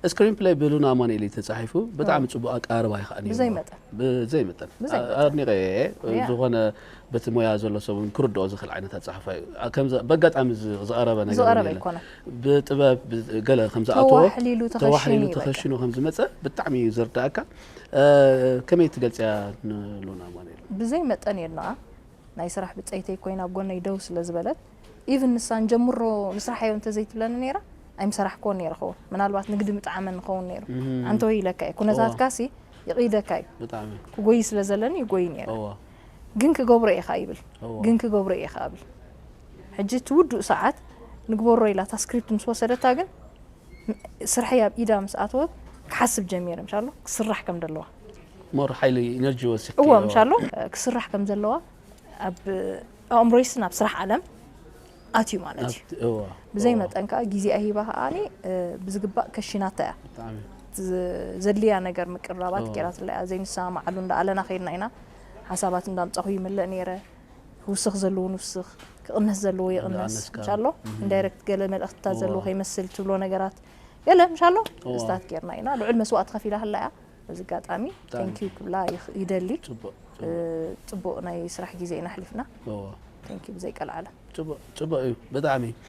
ስክሪን ፕሌይ ብሉና ኣማኑኤል እዩ ተጻሒፉ። ብጣዕሚ እዎ። ጽቡቕ ኣቀራርባ እዩ ከኣ ነይርዎ። ብዘይ መጠን። ብዘይ መጠን ብዘይ ኣ- መጠን። ኣድኒቐ እየ። እያ። ዝኾነ በቲ ሞያ ዘሎ ሰብ እውን ክርድኦ ዝኽእል ዓይነት ኣጻሕፋ እዩ። ኣ- ከምዚ በጋጣሚ ዝ- ዝቐረበ ነገር እውን ዝቐረበ የለን። ኣይኮነን። ብጥበብ ብ- ገለ ከም ዝኣተዎ ተዋሕሊሉ ተኸሺኑ ተዋሕሊሉ እዩ በቃ። ተኸሺኑ ከም ዝመጸ ብጣዕሚ እዩ ዝርዳእካ። እ፣ ከመይ ትገልጽያ ንሉና ኣማኑኤል? ብዘይ መጠን የድንቓ። ናይ ስራሕ ብጸይተይ ኮይና ኣብ ጎነይ ደው ስለ ዝበለት፣ ኢቭን ንሳ ንጀምሮ ንስራሕ እዮ እንተዘይትብለኒ ነይራ ኣይምሰራሕክዎን ነይረ ኸውን። ምናልባት ንግዲ ምጥዓመኒ ኸውን ነይሩ። እም። ኣንተ ወይ ኢለካ እየ። ኩነታትካ ሲ ይቕይደካ እዩ። ብጣዕሚ ክጎይ ስለ ዘለኒ ይጎይ ነይረ። እዋ ግን ክገብሮ እየ ካ ይብል። እዋ ግን ክገብሮ እየ ካ ብል። ሕጂ እቲ ውዱእ ሰዓት ንግበሮ ኢላ እታ ስክሪፕት ምስ ወሰደታ ግን ስርሐይ ኣብ ኢዳ ምስ ኣተወት ክሓስብ ጀሚረ። ምሻሎ ክስራሕ ከም ዘለዋ ሞር ሓይሊ ኢነርጂ ወሲኽ እዎ ምሻሎ ክስራሕ ከም ዘለዋ ኣብ ኣእምሮይስ ናብ ስራሕ ዓለም ኣትዩ ማለት እዩ። እዋ ብዘይ መጠን ከዓ ግዜኣ ሂባ ከዓኒ ብዝግባእ ከሺናታ እያ። ብጣዕሚ ዝ- ዘድልያ ነገር ምቅርራባት እዎ። ገይራትላ እያ። ዘይንሰማማዓሉ እንዳኣለና ከይድና ኢና ሓሳባት እንዳምጻኹ ይምልእ ነይረ። ክውስኽ ዘለዎ ንውስኽ፣ ክቕነስ ዘለዎ ይቕነስ እንዳቐነስካ። ምሻሎ እም። ኢንዳይሬክት ገለ መልእኽትታት ዘለዎ እዎ። ከይመስል ትብሎ ነገራት ገለ ምሻሎ እዎ። ስታት ጌርና ኢና። ልዑል መስዋእቲ ከፊላ ህላ እያ። በዚ ኣጋጣሚ ብጣዕሚ። ቴንኪዩ ክብላ ይኽ- ይደሊ። ጽቡቕ እ፣ ጽቡቕ ናይ ስራሕ ግዜ ኢና ኣሕሊፍና። እዎ ቴንኪዩ ብዘይቀልዓለም። ጽቡቕ ጽቡቕ እዩ ብጣዕሚ።